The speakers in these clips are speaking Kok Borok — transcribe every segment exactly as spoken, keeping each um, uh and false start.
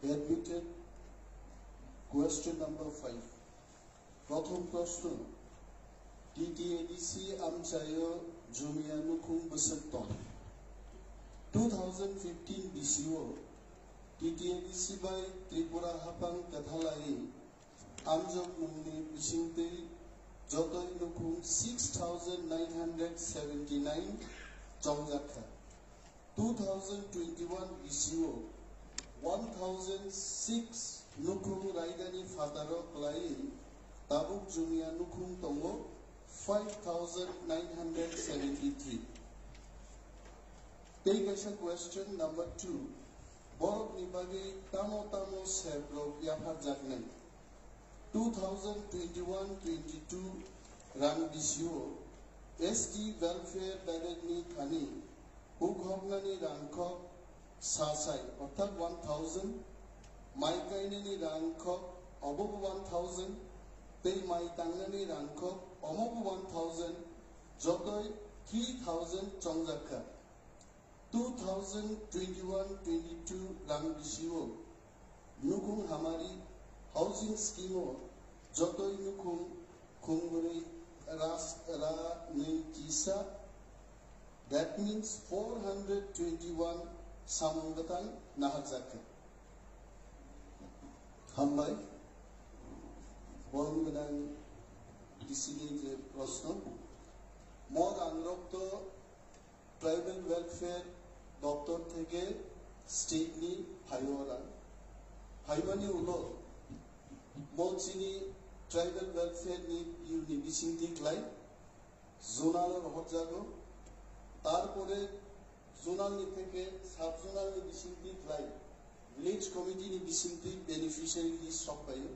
Admitted. Question number five. Prothom proshno, T T A D C amchaio jumia nukhung bwswk tong? Two thousand fifteen bisio T T A D C bai Tripura haphang kwthalai amjokmungni bisingtwi jotoi nukhung six thousand nine hundred seventy nine chongjak kha. Two thousand twenty-one bisio one thousand six nukhung raidani phataro kwlaiwi tabuk jumia nukhung tongo five thousand nine hundred seventy three. Tei kaisa question number two, borokni bagwi tamo tamo seprok yapharjaknai? Two thousand twenty-one twenty-two rang bisio S T welfare direct ni thani huk hoknani rangkhok sasai, orthat one thousand, mai kainani rangkhok obobo one thousand, tei mai tangnani rangkhok omobo one thousand, jotoi three thousand chongjak kha. Two thousand twenty-one twenty-two rang bisio nukhung hamari housing scheme o jotoi nukhung khungbwrwi ras ra nwi kisa, that means four hundred twenty-one samung bwtang naharjak kha. Hambai. Borom gwnang D C ni je proshno, mo rangrok to Tribal Welfare Doptor theke state ni phaio rang. Phaimani ulo mo chini Tribal Welfare ni bill ni bisingtwi khlai zonal o rohorjago. Tarpore zonal ni theke sub zonal ni bisingtwi khlai village committee ni bisingtwi beneficiary list sok phaio.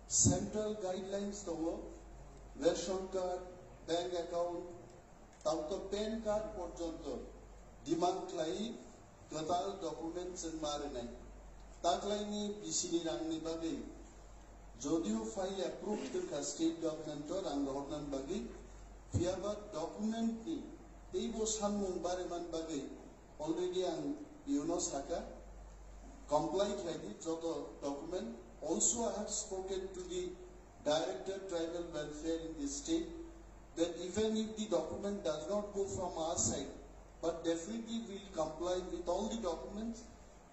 Central guidelines tongo, ration card, bank account, Tabuk to pan card porjonto demand khlai kwtal document chwng ma rwnai. Taklaini bisini rangni bagwi jodio file approve twkha state government o rang rohornani bagwi, phiyaba document ni teibo sanmung bareman bagwi already ang yuno saka, comply khlai di joto document. Also, I have spoken to the Director Tribal Welfare in the state that even if the document does not go from our side, but definitely we will comply with all the documents.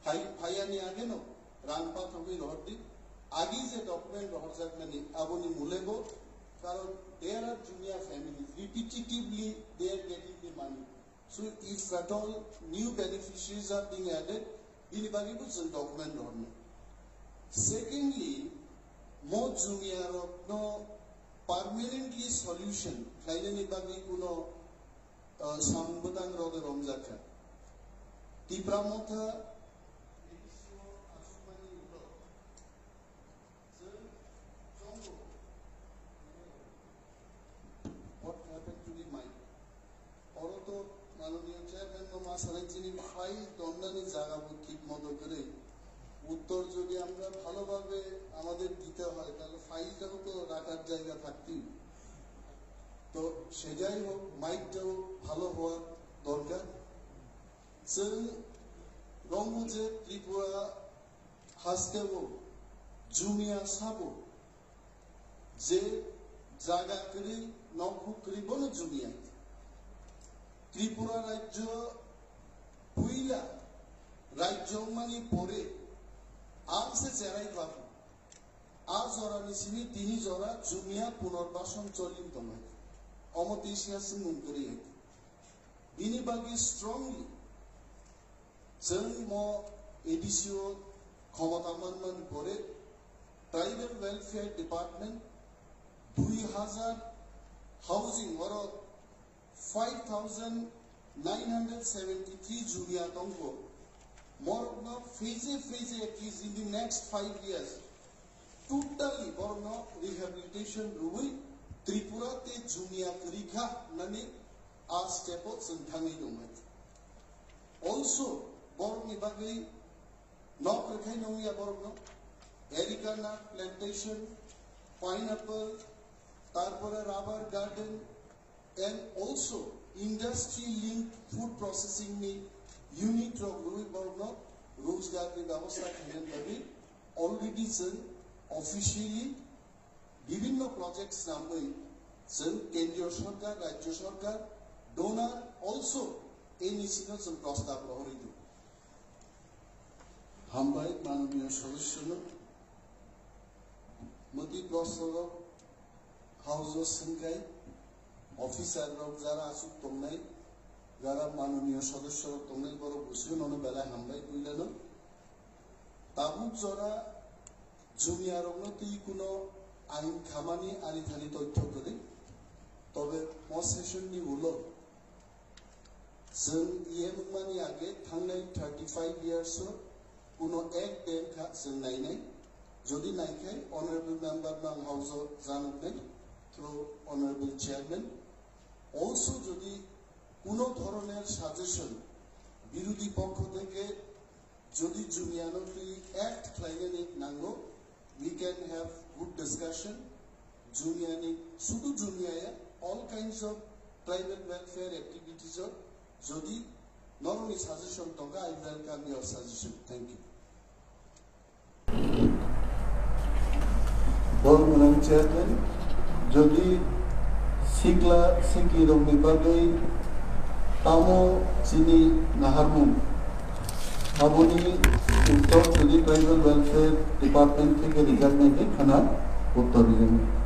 Phai-, phaiyani ageno rang pathogwi rohordi. Agi je document rohorjakmani aboni mulebo, karon there are junior families, repetitively they are getting the money. So if at all new beneficiaries are being added, bini bagwi bo chwng document rohornai. Secondly, mo jumia rokno permanently solution khlainani bagwi kuno, uh, samung bwtang rode romjak kha. Tipra Motha, What happened to the mic? Oro to মাননীয় chairman no ma sanai chini file donnani jaga bo thik moto kwrwi. উত্তর যদি আমরা ভালোভাবে আমাদের দিতে হয়, তাহলে ফাইলটাও তো রাখার জায়গা থাকতেই। তো সে যাই হোক, মাইকটাও ভালো হওয়ার দরকার। Chwng romgo je Tripura hasteo jumia sabo je jaga kwrwi, nok huk kwrwi bono jumia. Tripura rajyo puila rajyo wngmani pore ang se cherai babu. A jorani simi tini jora jumia punorbason cholin tongnai. Omo tei siya swngmung kwrwi hai. Bini bagwi strongly chwng mo A D C o khomota manmani pore Tribal Welfare Department dui hazar housing oro five thousand nine hundred seventy three jumia tongkho. Morokno phase phase at least in the next five years totally borokno rehabilitation rwui Tripura te jumia kwrwi kha hwnani a step o chwng thangwi tongmani. Also, borokni bagwi nok rwkhai nongya borokno, areca nut plantation, pineapple, tarpore rubber garden, and also industry linked food processing ni unit rok rwui borokno Rojgar ni byabosta khaina bagwi already chwng officially bibhinno project swnamwi chwng kendriyo sorkar, rajyo sorkar, donor also N E C no chwng prostab rohorwi do. Hambai manoniyo sodosyono. Moti prosno rok house o swngkhai, officer rok jara aswk tongnai, jara manoniyo sodosyo rok tongnai, borok bwswk nono belai hambai builano. Tabuk jora jumia rokno twi kuno ain khamani ani thani toitho kwrwi. Tobe o session ni ulo chwng E M wngmani age thangnai thirty five years o kuno ek ben kha chwng nainai. Jodi naikhai honorable member no ang house o janoknai through honorable chairman. Also jodi kuno dhoroner suggestion birodhi pokkho theke jodi jumia no twi act khlainani nango, we can have good discussion. Jumia ni, sudu jumia ya, all kinds of tribal welfare activities o, jodi norokni suggestion tongkha, I welcome your suggestion. Thank you. Borok gwnang chairman, jodi sikla sikli rokni bagwi tamo chini naharmung, aboni uttor jodi tribal welfare department theke rijaknai khe khana uttor rijaknai.